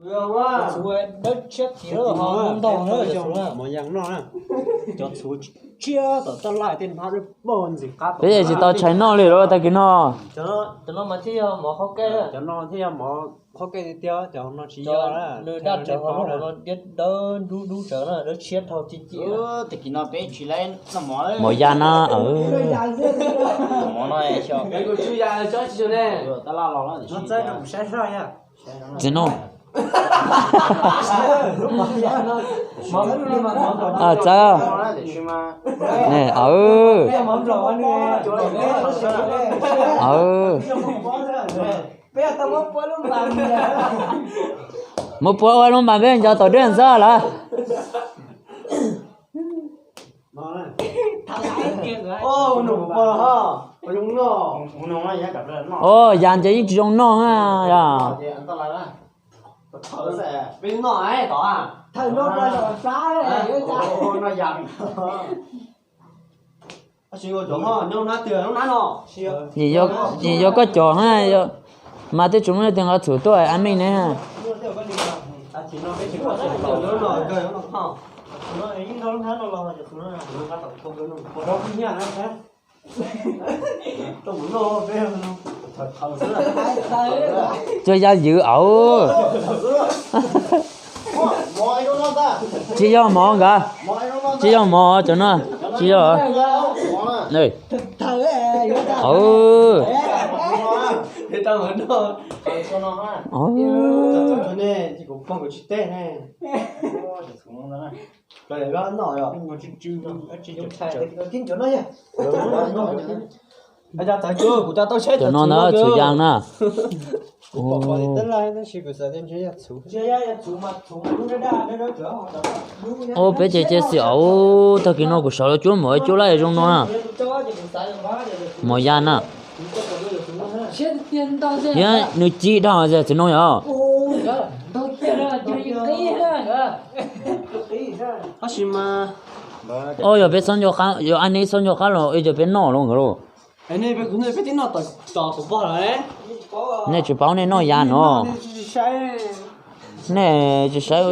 Txhuv dawb tshiab kiag ho ntau na, cov txhuv no na. Cov txhuv tshiab tom taj laj tej hnab dawb paug ntxim qab. Peb yeej tsis tau tshais noj li los tag kis no. Cov no mas thiaj yog mov qhaub kej, cov no thiaj yog mov qhaub kej tiag tiag, cov no tsis yog. Nws daj tsawv ho lub hauv no dawb dub dub tsawv na, dawb tshiab dhau ci ci. Tag kis no peb tsis laib noj mov, mov ya na. Mov no xyov, tsis tau ne. Txiv no. Txawm. Muab puab ua lub npas peb nco tom dej ntxab lawm. Ua yas ces yeej tsis zoo noj na. Yim yog koj cov na, mas twb tsis muaj leej twg nqa txhuv tuaj a meej ne. Cov ya ywv auv. Tsis yog mov nkawd, tsis yog mov cov no, tsis yog. Cov no na txhuv yas na. Ua peb ces cia xwm auv, tag kis no kuv sawv los cuab mov cuab laj zoo no na. Mov ya na. Yog nws ci dhau txiv no yog. Yog peb txhob nco qab, yog ab neb txhob nco qab los ib co peb noj los nkawd lauj. Nej tsis paub nej noj yas no. Nej tsis saib.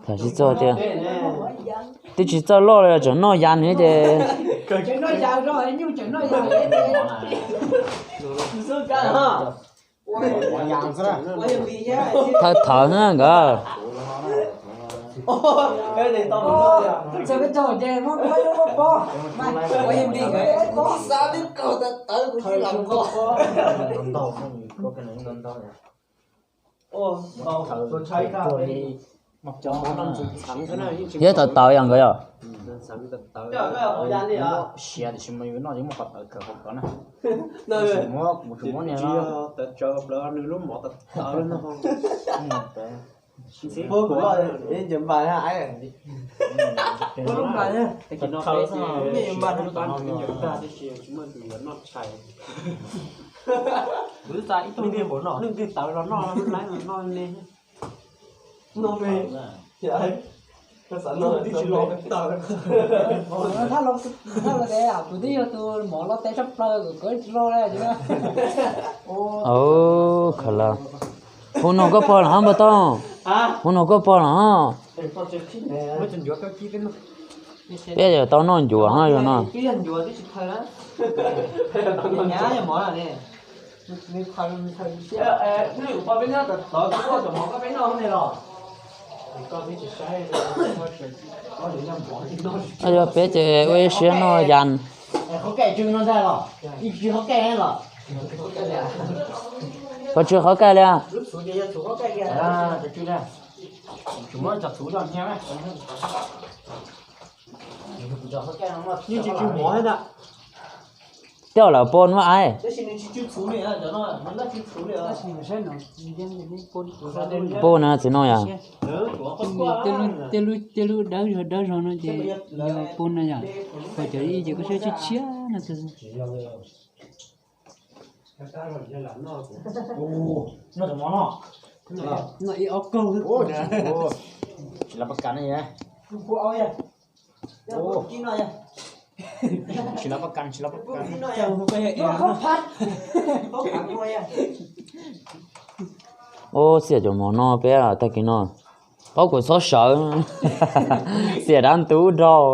Tham tsis txog tias twb tsis txawj loj li tseem noj yas nws ces. Thawv thawv na nkawd. Thiab tawv tawv yog nkawd yog. Kuv twb yog tus mov los tes tshaj plaws, kuv tsis los li. Khaws lawm. Hu no koj pog los hab npawg Tooj? Hu no koj pog los hab? Peb yuav tau noj ncuav hab yog no. Yog peb ces ua ib siab noj yas. Pov tsw qhov kais li. Tej zaum lawv pua muab aib. Pua na txiv no yog. Tej lub dawb zog dawb zog no ces yog pua na yom. Ho cov ib ces koj saib tshiab tshiab no. Tsis lab pab kas ne. Tsis lab pab kas, tsis lab pab kas. Ub, xiam cov mov no peb tag kis no. Paub kuv txhob sawv. Xiam dab ntub dhau.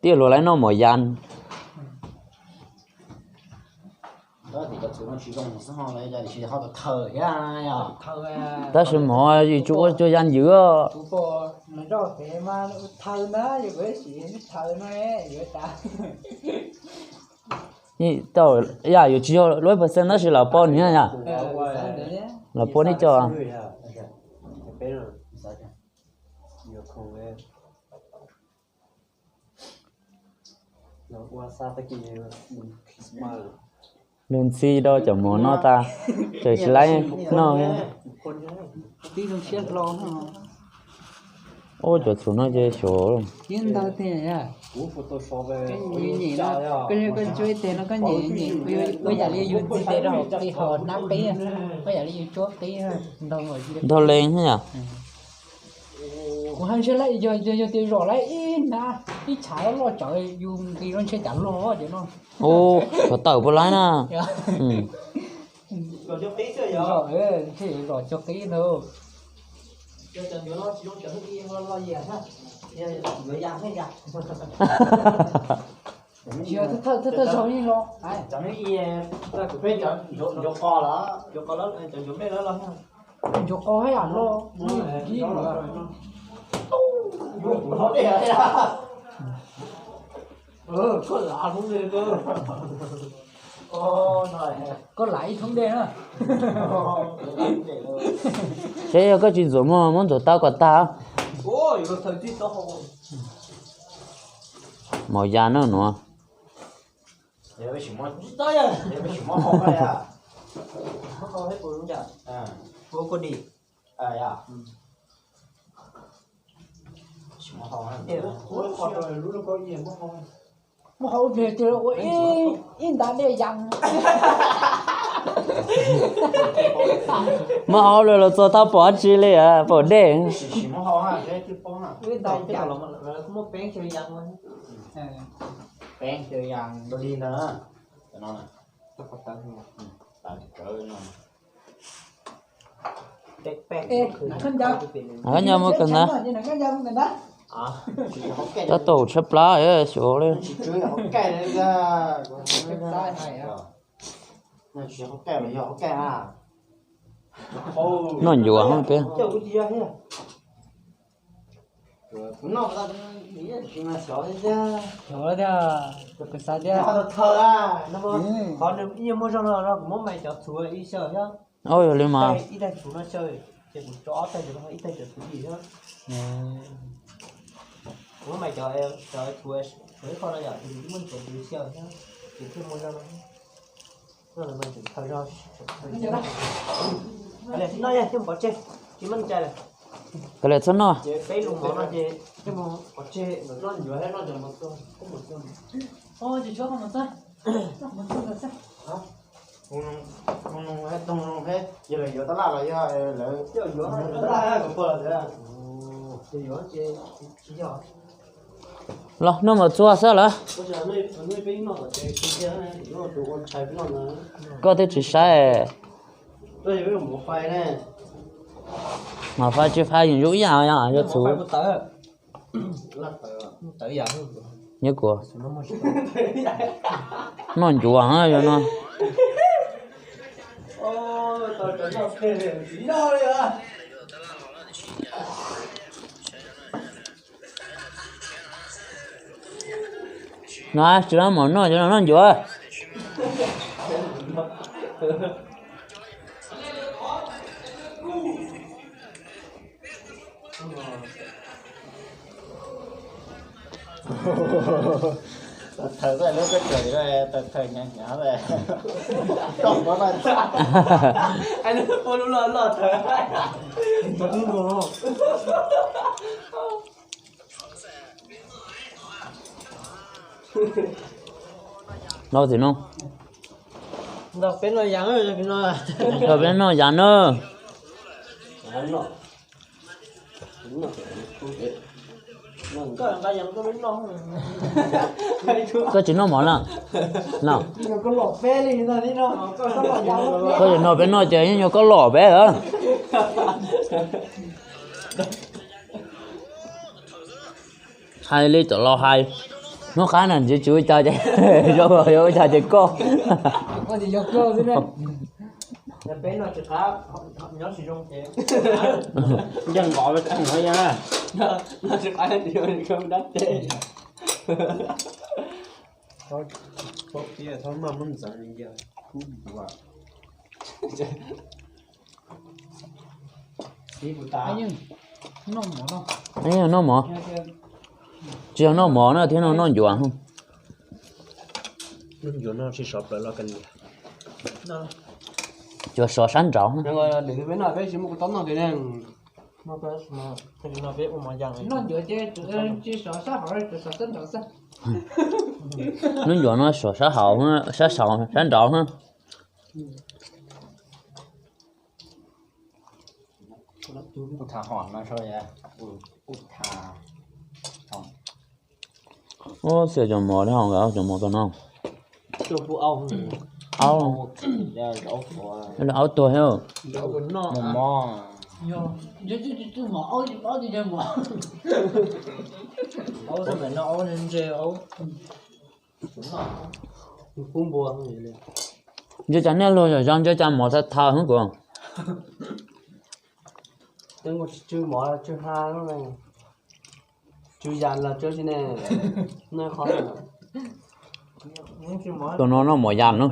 Tiaj luag lawv noj mov yas. Tab sis mov yus tsis ua cuag yas ywm. Yam yus tsis yog lub percent tab sis lawv pom nws yom. Lawv pom nws cov. Lug ntxhi rau cov mov no tas, tseem tsis laib noj. Ub, cov txhuv no ces xyov. Nrog leej yom. Kuv hais ntshe yog tias zom lawm ib hnab ib chav loj tsawv yus nqis los ntshe cas log cov no. Ub, xyov tawm puas laib na. Ntshe zom cog qib ntag. Ncuav qos hab yam loj, kib lawm. Koj lam ib thoob dej na. Seb yog koj tsis ntxuav muag muab ntxuav tau kom tag. Mov yas na nuav. Muab hau pliag cia ua ib nta dej yas. Muab hau pliag los txog tau pom dab tsi li, pom dej. Khaub ncaws mus kawm ntawv. Tab tom tshab plab xyov li. Noj ncuav peb. Qhov nws muaj zog no kuv muab mais cov txhuv ib xyaw thiab. Yog li mas. Kuv muab mais cov txhuv ib qho no yom, muaj cov txhuv ib xyaw thiab, ces thiaj muaj zog no. Koj li txhob noj. Los noj mov txua xwb lawm. Koj twb tsis saib. Mas fais tsis fais yeej zoo ib yam, yog txhuv. Nyob kuv noj ncuav yog no. No tsis noj mov noj, noj ncuav. Tawm thawj lub koj tsaws tawm thawj hnyav hnyav, lub loj loj thawj. Noj txiv no. Nrog peb noj yas na. Koj tsis noj mov na? Koj tsis noj peb noj ces yeej yog koj lom peb lawm. Hais li cov laus hais, hnub qab na ntsib tsis ua cas ces, yog ua cas ces koj. Noj mov, tsis yog noj mov na thiab, noj ncuav. Cua sov sab nraud. Hnub ncuav no sov sab hauv, sab saud, sab nraud. Ub, xav cov mov, cov mov tom no. Aub, aub tuag thiab. Ntsia cas nej luag zom zaws, ntsia cas mov thav thav hwv kuv. Tus no noj mov yas na.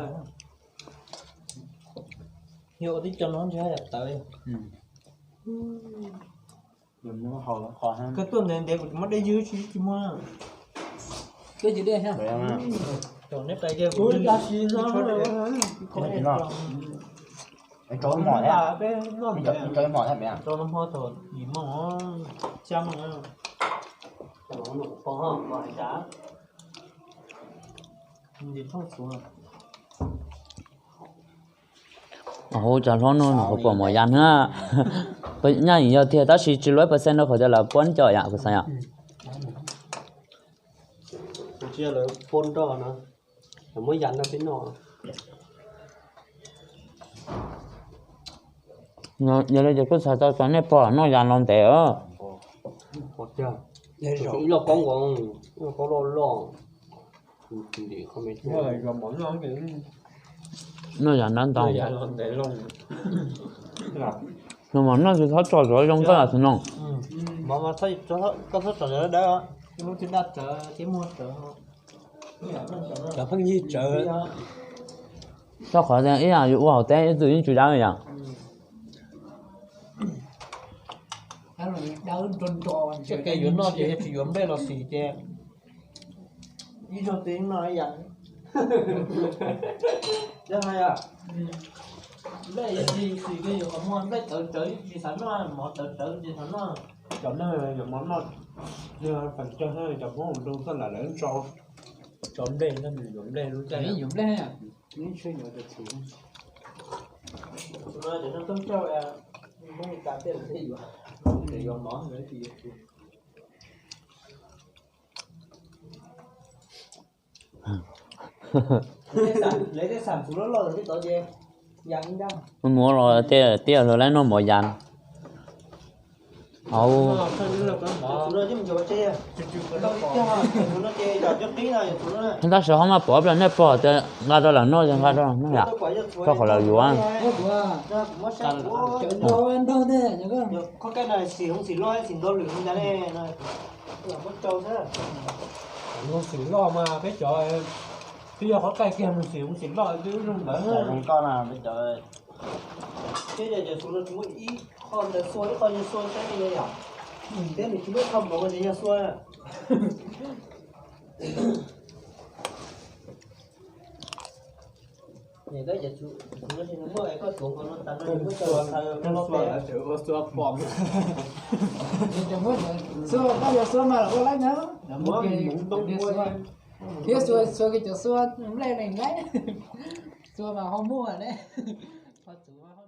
Hu cov hlob no nws kuj pom mov yas na. Nyaj yog thiaj tab sis tsis luaj percent rau qhov tias lawv puab cov yam kuv xav yom. Yog li ces kuj txhais tau cov nej pog noj yas los ntev os. Noj yas ntab ntau. Nws mas noj tsis txhob tso zov zoo koj lam tsis noj. Koj txhob tso zov dawb, lub twb daj rawv thiab muag rawv. Cov pheej yig rawv. Rau qhov tias ib yam yus ua hauv teb ib txwm yeej tsw dawb yom. Txoj kev yuav noj ces yog tsis yuav nplej los xis ces ib zaug twg yeej noj ib yam. Nplej yus xis xis kiag yus qhov muag, nplej tawv rawv tsis xav noj, mov tawv rawv tsis xav noj. Cov neeg yuav mov noj, yog feem cog cov Hmoob zoo xwb lawm lawv tso, tso nplej, yuav nplej lub caij yuav nplej. Muab los tiaj tiaj lawv laib noj mov yas. Tab sis ho mas pom ib pliag nej pog tias nqa rau lawv noj ces nqa rau noj yom, rau qhov lawv yuav. Xim loj mas peb cov, twb yog qhov qaij kiag mus xim, mus xim loj twb zoo ntawd. Peb cov, cov xus no tsis muaj ib qho ntawd xua ib qho yog xua saib li yom. Thiab nws tsis muaj ib qho npaum ces yog xua. Xua, xua mas ua laib na. Thiab xua, xua kiag cov xua nplej neeg laib. Xua mas ho muaj ne. Ho txuv ho